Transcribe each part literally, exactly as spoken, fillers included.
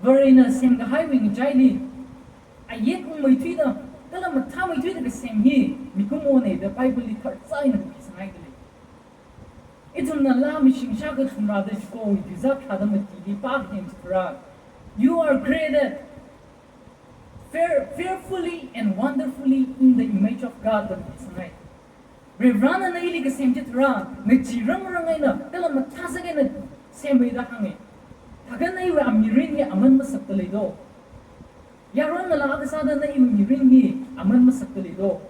Varena semkahaiwui ngachaili ayek ungmeithuida, kala mathāmeithuida kasem hi mikumona da Bible li tharsa eina kapisanghaida lei. Ithumna Laa mashing shākha thumrada chikovawui tuizak tharāda matili pākahai chitharan, "You are created fair, fearfully and wonderfully in the image of God," da kapisanghai. Varivarana na ili kasem chitharan, ngachee rangrang eina, kala mathāsak eina semhai da hānga. Thākha na iwui amirin hi aman masakda lei do? Yaron ngalā akha sāda na iwui mirin hi aman masakda lei do?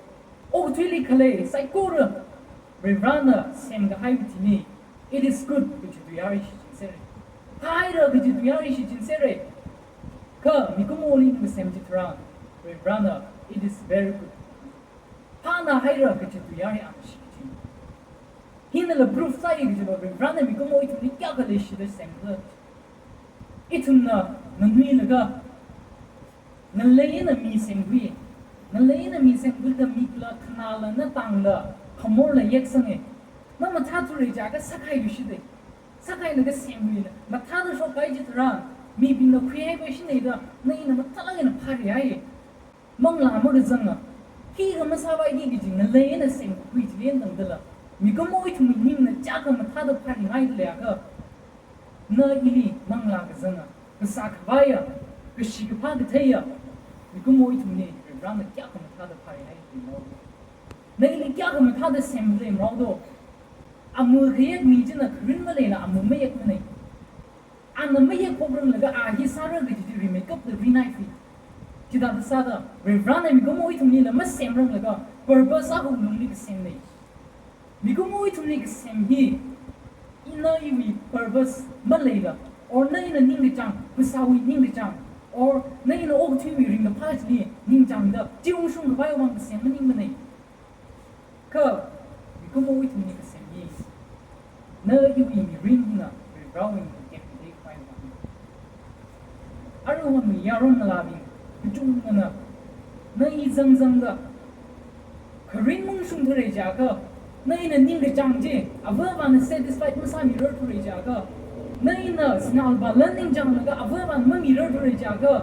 Okathuili khalei saikora Varivarana semkahaiwui thili, "It is good" kaji tuiyār hi shichin serra. Phāhaira kaji tuiyār hi shichin serra. Kha mikumoli kasem chitharan, Varivarana, "It is very good." Phānāhaira kaji tuiyār hi ana shichin. Hinala proof sāi kajiva Varivarana mikumo ithumli kayākha leishida semkhala. Ithumna nganuilaga, ngalei eina mi semkhui, ngalei eina mi semkhuida mikla, khanāla, natāngla, khamorla yeksanga. Mamathā thura jiakha sakhailuishit da. Sakhailaga semkhuila, mathāda shokkahai chitharan, mibingna khuihaipai shina da, na ina mathālāk eina phārihai. Manglā makazanga, khikha masāpaiki kaji ngalei eina semkakhui chili eina tangdala, mikumo ithumwui ningna chiyākha mathāda phāringaida leiakha, na ili manglā kazanga, phasā khavaiya, kashi kaphā katheiya mikumo ithumli Varivarana kayākha mathāda phārihai da leimara do? Na ili kayākha mathāda semda leimara do? Amu khayek mi china kharin maleila amu mayekmana. Ana mayekphokranglakha a hi sāra kaji chi rimeikapta rinai fi. Chithāda sāda, Varivarana mikumo ithumlila masemranglakha, purpose akha wuklungli kasemna. Mikumo ithumli kasem hi, ina iwui purpose maleila, or na ina ningkachāng, phasāwui ningkachāng, or na ina okathuiwui ringkaphā chili ningchāngda, chi ungshung khavai vang kasem maningmana. Kha mikumo ithumli kasem hi, na iwui mirin hina Varivarawui ningtekmatei khavai vang. Aruihon yaron ngalābing kachungkhana, na i zangzangda kharin maungshung thura jiakha, na ina ningkachāng chi avāvana satisfied masāmirar thura jiakha, na ina sinā lupā lan ningchānglaga avāvana mamirar thura jiakha,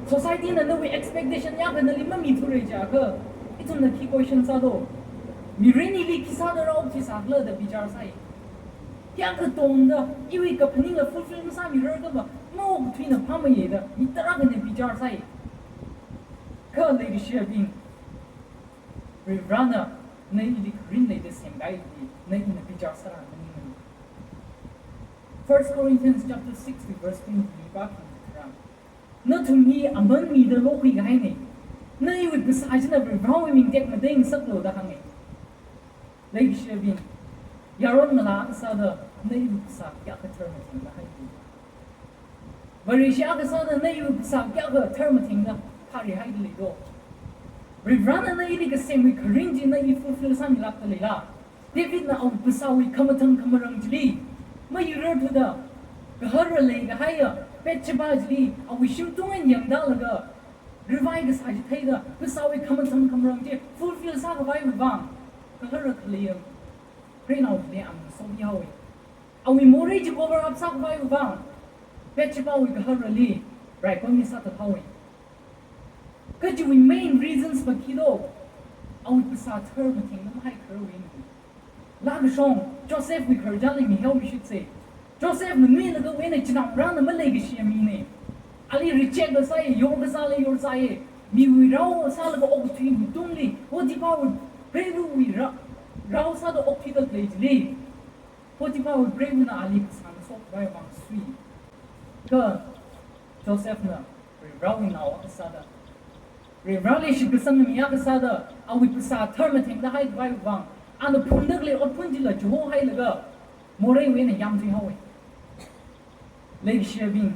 society na nawui expectation yākha nali mami thura jiakha, ithumna khi question sā do? Mirin hili khi sāda rao khi sākhala da bichar sāi. Kayākha tongda, iwui kaphaningla fulfill masāmirar kava, maokthuina phāmeiya da, mi tarākhana bichar sāi. Kha leikashiyabing, Varivarana na ili kharin leida semkahai hi, na ina bichar sāra maningmana. First Corinthians chapter six verse twenty-three pākahai chitharan, nathum hi aman mida lokhuikahaina. Na iwui phasā china Varivarawui ming tekmatei ngasaklu da hānga. Leikashiyabing, yaron ngalā akha sāda na iwui phasā kayākha tharmathengda haili? Vareshi akha sāda na iwui phasā kayākha tharmathengda phārihaida lei do? Varivarana na ili kasemwui kharin chi na i fulfill sāmilākda leila? Davidna awui phasāwui khamathang khamarang chili mayurarthuda, gahara leikahaiya Bathsheba chili awui shimtung eina yangtālaga, ravai kasā chi theida, phasāwui khamathang khamarang chi fulfill sākhavaiwui vang, gahara khaleiya preinaoli ana sopihaowa. Awui morei chi cover up sākhavaiwui vang, Bathshebawui gaharali raipam mi sāthathaowa. Kha chiwui main reasons va khi do? Awui phasā tharmathengda mahaikharawui eina. Laa kashong, Josephwui khararchanli mihaomishitsa. Joseph nganuilakha awui eina chinaorana maleikashiya mina. Ali reject la sāya, yorkasāla yorsāya. Miwui rao sālaga okathuiwui tungli, Potipharwui preivawui ra-, rao sāda okthuida khalei chili, Potipharwui preivana ali phasā ngasokhavai vang sui. Kha Josephna Varivarawui nao akha sāda, Varivarali shitkasang mi akha sāda, awui phasā tharmathengda haikhavai vang, ana phungda khalei otphun chila chihokahailaga, moreiwui eina yamthuihaowa. Leikashiyabing,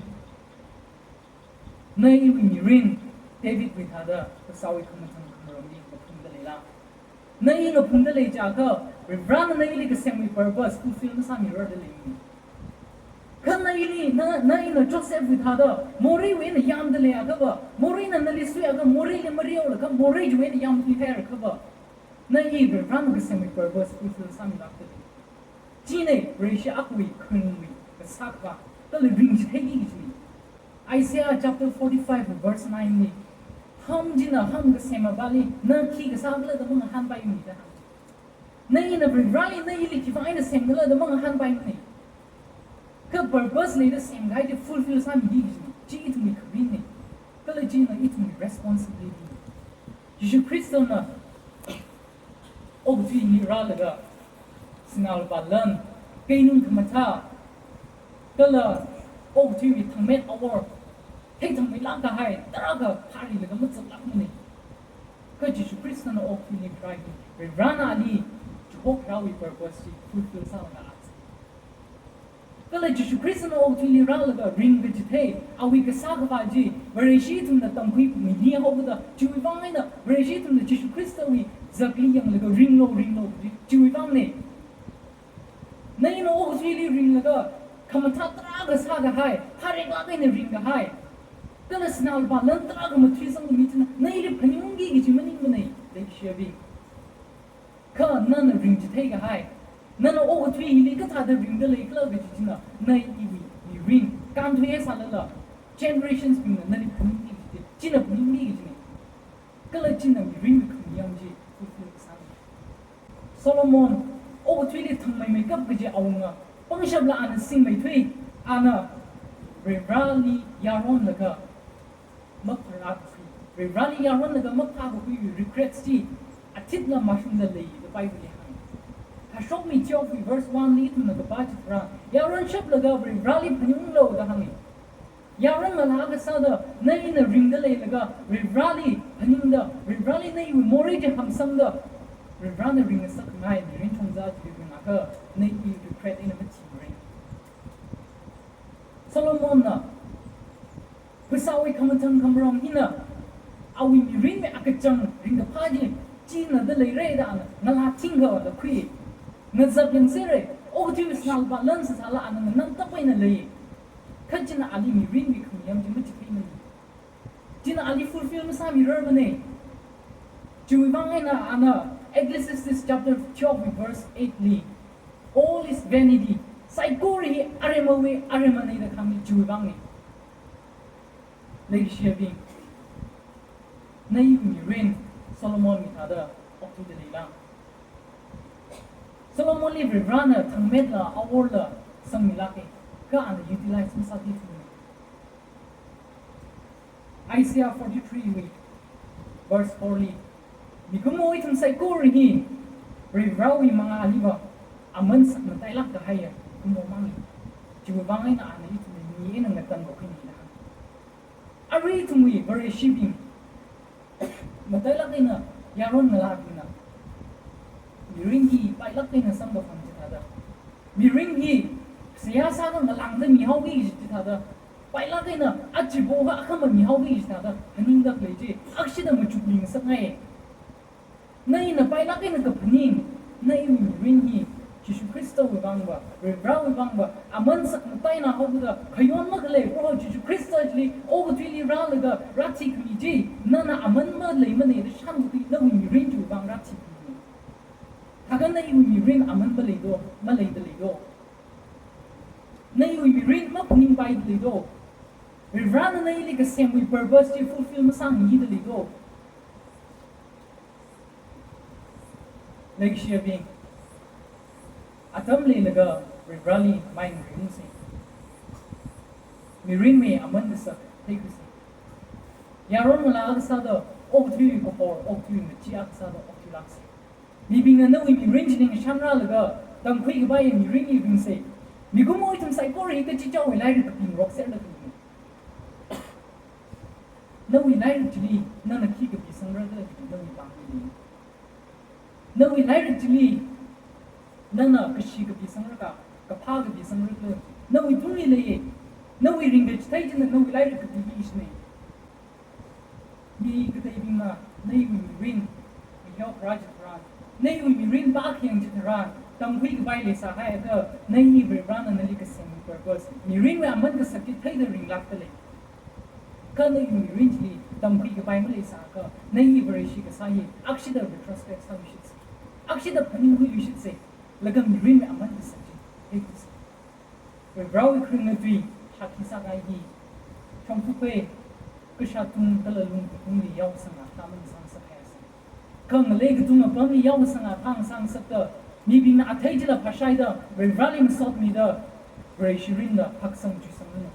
na iwui mirin Davidwui thāda phasāwui khamathang khamarangli ngaphungda leila? Na i ngaphungda lei jiakha, Varivarana na ili kasemwui purpose fulfill masāmirarda leimana. Kha na ili, na, na ina Josephwui thāda moreiwui eina yamda leiakha va, moreina nali suiakha, moreili marihaolakha, morei chiwui eina yamthuihairakha va, na i Varivarana kasemwui purpose fulfill sāmilākda lei? China Vareshi akhawui khunwui kasā khavā, kala ringchitheiki kajina. Isaiah chapter forty-five verse nine li, ham china ham kasem apāli na khi kasā khala da mangahānpaimana da hānga. Na ina Varivarāli na ili khivang eina sem khala da mangahānpaimana. Kha purpose leida semkahai chi fulfill sāmiki kajina. Chi ithumwui kharinna. Kala china ithumwui responsibility. Jishu Khristana okathuili rālaga, sinā lupā lan, keinung khamathā, kala okathuiwui thangmet awor theithangmeilāk kahai tarākha phārilaga mazatlākmana. Kha Jishu Khristana okathuili rā hi, Varivarāna ali chihokharāwui purpose chi fulfill sālaga ākha. Kala Jishu Khristana okathuili rālaga ringkachithei, awui kasā khavā chi, Vareshi ithumna tamkhuimili haokida, chiwui vang eina Vareshi ithumna Jishu Khristawui zakli yanglaga ringlu, ringlu kaji chiwui vangna. Na ina okathuili ringlaga, khamathā tarākha sākahai, phāreklāk eina ringkahai, kala sinā lupā lan tarākha mathuisangda mi china, na ili phaningungki kaji maningmana, leikashiyabing. Kha nana ringchithei kahai, nana okathui hili kathāda ringda lei khala kaji china, na iwui mirin, kānthui eina sālala, generations bingna nali phaningki kaji, china phaningki kajina. Kala china mirinwui khangayam chi fulfill kasāna. Solomon, okathuili thangmeimeikap kaji awunga, pangshapla ana singmeithui, ana Varivarāli yaronlaga mapharākakhui, Varivarāli yaronlaga mapharākakhuiwui regrets chi athitla mashungda lei da Bible li hānga. Hashok mi twelve wui verse one li ithumna kapā chitharan, yaron shaplaga Varivarāli phaningunglu da hānga. Yaron ngalā akha sāda, na ina ringda leilaga, Varivarāli phaningda, Varivarāli na iwui morei chi hāngsangda, Varivarāna ringngasakkhangai mirin chungzā chi ringakha, na i regret eina mathimara. Solomonna phasāwui khamathān khamaram hina awui mirinwui akachang ringkaphā chi china da leira da ana ngalā thingkha da khui. Ngazap yangserra, okathui sinā lupā lan sāsāla ana nganamtap eina lei. Kha china ali mirinwui khangayam chi machitheimana. China ali fulfill masāmirarmana. Chiwui vang eina ana Ecclesiastes chapter twelve verse eight li, "All is vanity." Saikora hi aremawui aremana da kahāng chiwui vangna. Leikashiyabing, na iwui mirin Solomonwui thāda okthuida leila? Solomonli Varivarāna thangmetla aworla sangmilāka, kha ana utilize masāthuimana. Isaiah forty-three wui verse four li, mikumo ithum saikora hi Varivarāwui mangāliva aman sakmatailāk kahaiya mikumo mangna. Chiwui vang eina ana ithumli mi eina ngatangkakhuina da. Arui ithumwui Vareshibing, matailāk eina yaron ngalābingna mirin hi pailāk eina samkaphang chithāda, mirin hi seihā sāda ngalāngda mihaoki kaji chithāda, pailāk eina achibo akha akhama mihaoki kaji chithāda phaningda khalei chi akshida machukmingasakngai. Na ina pailāk eina kaphaning, na iwui mirin hi Jishu Khristawui vangva, Varivarāwui vangva aman sakmataina haokida, khayon makhalei Proho Jishu Khrista chili okathuili rālaga rāthikhami chi, nana aman maleimana da shānkakhui nawui mirin chiwui vang rāthikhami. Thākha na iwui mirin aman maleido, maleida leido? Na iwui mirin maphaningpaida leido? Varivarāna na ili kasemwui purpose chi fulfill masāmida leido? Leikashiyabing, atam leilaga Varivarāli mai ngareiungsa. Mirinwui aman kasak theikhuisa. Yaron ngalā akha sāda okathuiwui kahor, okathuiwui machee akha sāda okthuilāksa. Mibingna nawui mirin chili ngashanrālaga, tamkhui kapaiya mirinli ringsa. Mikumo ithum saikora hi kachichāwui lairik kapingarokserda khalei. Nawui lairik chili nana khi kapisangra khala, nawui pāngli lei? Nawui lairik chili nana kashi kapisangra ka, kaphā kapisangra khala, nawui tungli lei. Nawui ringkachithei china nawui lairik kapiki kajina. Mi kateibingna na iwui mirin mayao kharā chitharan, na iwui mirin pākhayang chitharan, tamkhui kapai leisāhaiakha, na i Varivarāna nali kasem purpose, mirinwui aman kasak chi theida ringlākda lei. Kha na iwui mirin chili tamkhui kapai maleisāakha, na i Vareshi kasā hi akshida retrospect sāluishitsa, akshida phaningkhuiluishitsa, laga mirinwui aman kasak chi theikhuisa. Varivarāwui kharinga tui shākhi sākahai hi Shongfa khui, kashā tung kala lung katungli yaosang akha mangasāngasak haisa. Kha ngalei katung apamli yaosang akha ngasāngasakta, mibingna athei chila phāshaida, Varivarāli masotmida, Vareshi mirinda haksang chuisanglu.